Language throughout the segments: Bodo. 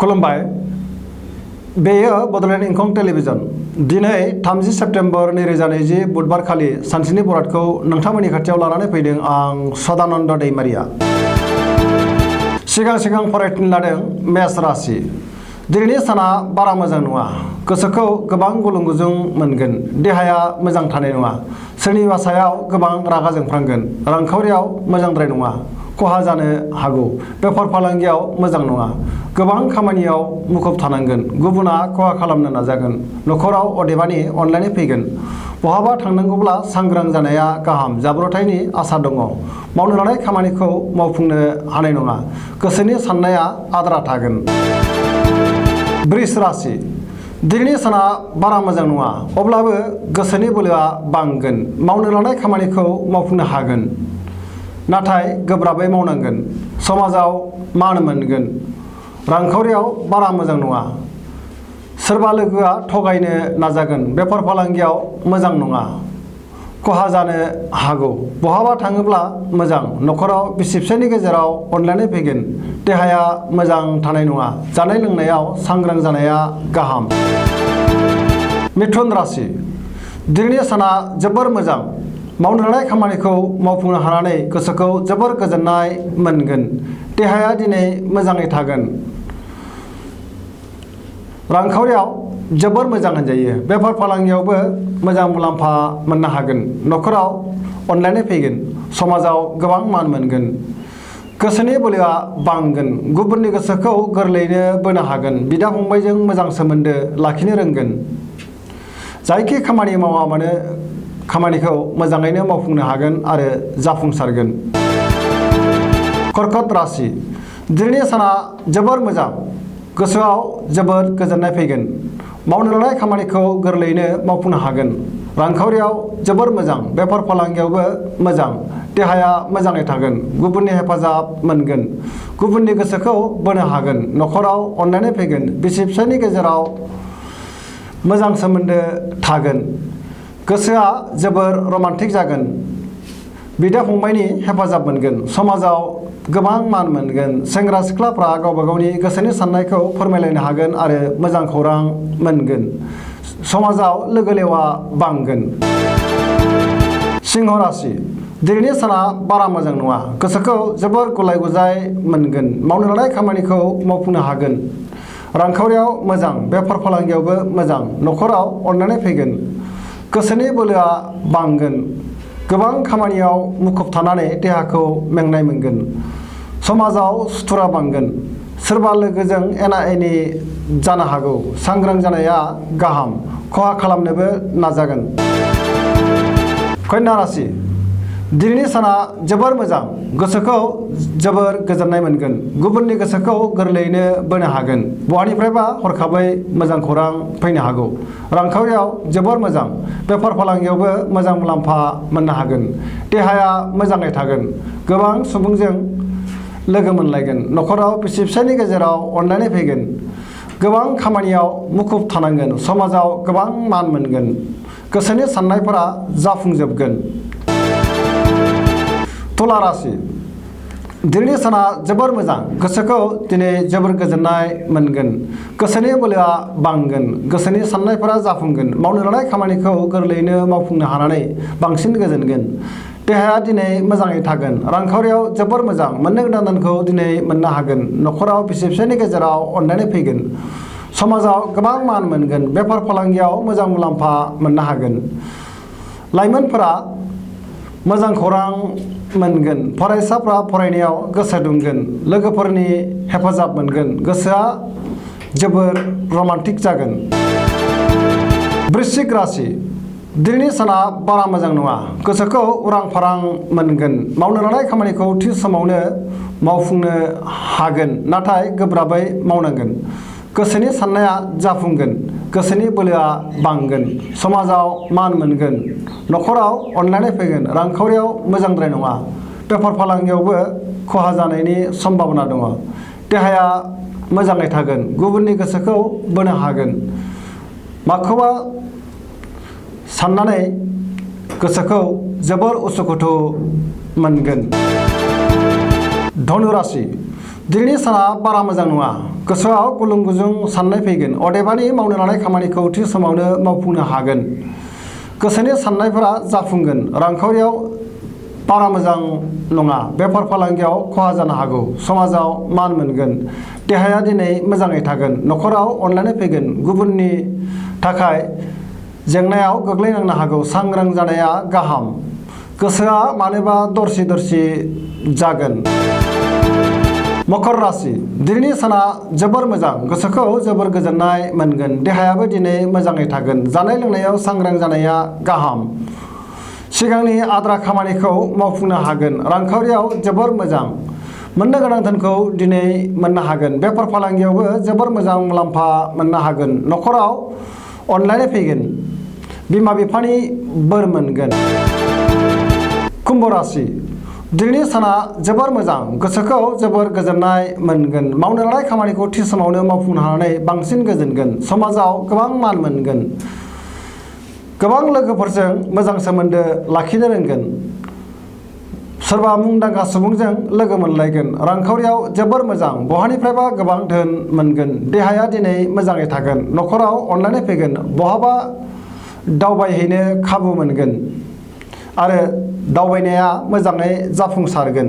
खुलुमबाय बेयो बड'लेण्ड इंखं टेलिभिजन दिनै 30 सेप्तेम्बर 2020 बुधबार खालि सानसेनि बरादखौ नोंथांमोननि खाथियाव लानानै फैदों आं सदानन्द दैमारिया। सिगां फरायथिनो लादों मेष राशि। दिनैनि साना बारा मोजां नङा। गोसोखौ गोबां गुलुं गुजुं मोनगोन। देहाया मोजां थानाय नङा। सोरनिबा सायाव गोबां रागा जोंफ्रांगोन। रांखावरियाव मोजांद्राय नङा। खहा जानो हागौ। बेफार फालांगियाव मोजां नङा। गोबां खामानियाव मुखुब थानांगोन। गुबुना खहा खालामनो नाजागोन। न'खराव अदेबानि अनलायनाय फैगोन। बहाबा थांनांगौब्ला सांग्रां जानाया गाहाम। जाब्रबथायनि आसा दङ। मावनो लानाय खामानिखौ मावफुंनो हानाय नङा। गोसोनि साननाया आद्रा थागोन। वृष राशि। दिनैनि साना बारा मोजां नङा। अब्लाबो गोसोनि बोलोआ बांगोन। मावनो लानाय खामानिखौ मावफुंनो हागोन। नाथाय गोब्राबै मावनांगोन। समाजाव मान मोनगोन। रांखावरियाव बारा मोजां नङा। सोरबा लोगोआ थगायनो नाजागोन। बेफार फालांगियाव मोजां नङा। खहा जानो हागौ। बहाबा थाङोब्ला मोजां। न'खराव बिसि फिसायनि गेजेराव अनलायनाय फैगोन। देहाया मोजां थानाय नङा। जानाय लोंनायाव सांग्रां जानाया गाहाम। मिथुन राशि। दिनैनि साना जोबोर मोजां। मावनो लानाय खामानिखौ मावफुंनो हानानै गोसोखौ जोबोर गोजोननाय मोनगोन। देहाया दिनै मोजाङै थागोन। रांखावरियाव जोबोर मोजां होनजायो। बेफार फालांगियावबो मोजां मुलाम्फा मोननो हागोन। न'खराव अनलायनाय फैगोन। समाजाव गोबां मान मोनगोन। गोसोनि बोलोआ बांगोन। गुबुननि गोसोखौ गोरलैयैनो बोनो हागोन। बिदा फंबायजों मोजां सोमोन्दो लाखिनो रोंगोन। जायखि खामानि मावा मानो खामानिखौ मोजाङैनो मावफुंनो हागोन आरो जाफुंसारगोन। कर्कट राशि। दिनैनि साना जोबोर मोजां। गोसोआव जोबोर गोजोननाय फैगोन। मावनो लानाय खामानिखौ गोरलैयैनो मावफुंनो हागोन। रांखावरियाव जोबोर मोजां। बेफार फालांगियावबो मोजां। देहाया मोजाङै थागोन। गुबुननि हेफाजाब मोनगोन। गुबुननि गोसोखौ बोनो हागोन। न'खराव अनलायनाय फैगोन। बिसि फिसायनि गेजेराव मोजां सोमोन्दो थागोन। गोसोआ जोबोर रमान्टिक जागोन। बिदा फंबायनि हेफाजाब मोनगोन। समाजाव गोबां मान मोनगोन। सेंग्रा सिख्लाफ्रा गावबा गावनि गोसोनि साननायखौ फोरमायलायनो हागोन आरो मोजां खौरां मोनगोन। समाजाव लोगो लेवा बांगोन। सिंह राशि। दिनैनि साना बारा मोजां नङा। गोसोखौ जोबोर गुलाय गुजाय मोनगोन। मावनो लानाय खामानिखौ मावफुंनो हागोन। रांखावरियाव मोजां। बेफार फालांगियावबो मोजां। न'खराव अनलायनाय फैगोन। गोसोनि बोलोआ बांगोन। गोबां खामानियाव मुखुब थानानै देहाखौ मेंनाय मोनगोन। समाजाव सुथुरा बांगोन। सोरबा लोगोजों एना एनि जानो हागौ। सांग्रां जानाया गाहाम। खहा खालामनोबो नाजागोन। कन्या राशि। दिनैनि साना जोबोर मोजां। गोसोखौ जोबोर गोजोननाय मोनगोन। गुबुननि गोसोखौ गोरलैयैनो बोनो हागोन। बहानिफ्रायबा हरखाबै मोजां खौरां फैनो हागौ। रांखावरियाव जोबोर मोजां। बेफार फालांगियावबो मोजां मुलाम्फा मोननो हागोन। देहाया मोजाङै थागोन। गोबां सुबुंजों लोगो मोनलायगोन। न'खराव बिसि फिसायनि गेजेराव अनलायनाय फैगोन। गोबां खामानियाव मुखुब थानांगोन। समाजाव गोबां मान मोनगोन। गोसोनि साननायफोरा जाफुंजोबगोन। तुला राशि। दिनैनि साना जोबोर मोजां। गोसोखौ दिनै जोबोर गोजोननाय मोनगोन। गोसोनि बोलोआ बांगोन। गोसोनि साननायफोरा जाफुंगोन। मावनो लानाय खामानिखौ गोरलैयैनो मावफुंनो हानानै बांसिन गोजोनगोन। देहाया दिनै मोजाङै थागोन। रांखावरियाव जोबोर मोजां। मोननो गोनां धोनखौ दिनै मोननो हागोन। न'खराव बिसि फिसायनि गेजेराव अनलायनाय फैगोन। समाजाव गोबां मान मोनगोन। बेफार फालांगियाव मोजां मुलाम्फा मोननो हागोन। लाइमोनफोरा मोजां खौरां मोनगोन। फरायसाफ्रा फरायनायाव गोसो दुंगोन। लोगोफोरनि हेफाजाब मोनगोन। गोसोआ जोबोर रमान्टिक जागोन। वृश्चिक राशि। दिनैनि साना बारा मोजां नङा। गोसोखौ उरां फारां मोनगोन। मावनो लानाय खामानिखौ थि समावनो मावफुंनो हागोन। नाथाय गोब्राबै मावनांगोन। गोसोनि साननाया जाफुंगोन। गोसोनि बोलोआ बांगोन। समाजाव मान मोनगोन। न'खराव अनलायनाय फैगोन। रांखावरियाव मोजांद्राय नङा। बेफार फालांगियावबो खहा जानायनि सम्भाबना दङ। देहाया मोजाङै थागोन। गुबुननि गोसोखौ बोनो हागोन। माखौबा साननानै गोसोखौ जोबोर उसुखुथु मोनगोन। धनु राशि। दिनैनि साना बारा मोजां नङा गोसोआव गुलुं गुजुं साननाय फैगोन अदेबानि मावनो लानाय खामानिखौ थि समावनो मावफुंनो हागोन गोसोनि साननायफोरा जाफुंगोन रांखावरियाव बारा मोजां नङा बेफार फालांगियाव खहा जानो हागौ समाजाव मान मोनगोन देहाया दिनै मोजाङै थागोन न'खराव अनलायनाय फैगोन गुबुननि थाखाय जेंनायाव गोग्लैनांनो हागौ सांग्रां जानाया गाहाम गोसोआ मानोबा दरसि दरसि जागोन मकर राशि दिनैनि साना जोबोर मोजां गोसोखौ जोबोर गोजोननाय मोनगोन देहायाबो दिनै मोजाङै थागोन जानाय लोंनायाव सांग्रां जानाया गाहाम सिगांनि आद्रा खामानिखौ मावफुंनो हागोन रांखावरियाव जोबोर मोजां मोननो गोनां धोनखौ दिनै मोननो हागोन बेफार फालांगियावबो जोबोर मोजां मुलाम्फा मोननो हागोन न'खराव अनलायनाय फैगोन बिमा बिफानि बोर मोनगोन कुम्भ राशि दिनैनि साना जोबोर मोजां गोसोखौ जोबोर गोजोननाय मोनगोन मावनो लानाय खामानिखौ थि समावनो मावफुंनो हानानै बांसिन गोजोनगोन समाजाव गोबां मान मोनगोन गोबां लोगोफोरजों मोजां सोमोन्दो लाखिनो रोंगोन सोरबा मुंदांखा सुबुंजों लोगो मोनलायगोन रांखावरियाव जोबोर मोजां बहानिफ्रायबा गोबां धोन मोनगोन देहाया दिनै मोजाङै थागोन न'खराव अनलायनाय फैगोन बहाबा दावबायहैनो खाबु मोनगोन आरो दावबायनाया मोजाङै जाफुंसारगोन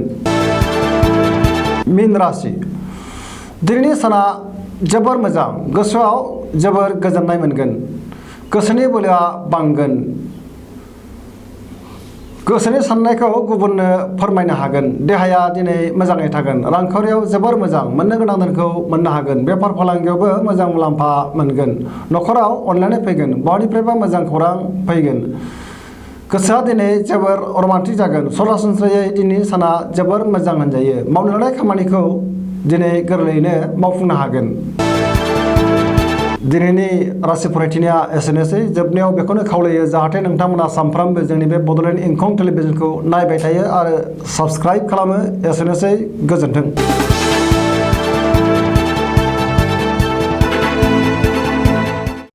मीन राशि दिनैनि साना जोबोर मोजां गोसोआव जोबोर गोजोननाय मोनगोन गोसोनि बोलोआ बांगोन गोसोनि साननायखौ गुबुननो फोरमायनो हागोन देहाया दिनै मोजाङै थागोन रांखावरियाव जोबोर मोजां मोननो गोनां धोनखौ मोननो हागोन बेफार फालांगियावबो मोजां मुलाम्फा मोनगोन न'खराव अनलायनाय फैगोन बहानिफ्रायबा मोजां खौरां फैगोन गोसोआ दिनै जोबोर रमान्टिक जागोन सरासनस्रायै दिनैनि साना जोबोर मोजां होनजायो मावनो लानाय खामानिखौ दिनै गोरलैयैनो मावफुंनो हागोन दिनैनि राशि फरायथिनाया एसेनोसै जोबनायाव बेखौनो खावलायो जाहाथे नोंथांमोना सानफ्रामबो जोंनि बे बड'लेण्ड इंखं टेलिभिजनखौ नायबाय थायो आरो साबस्क्राइब खालामो एसेनोसै गोजोन्थों।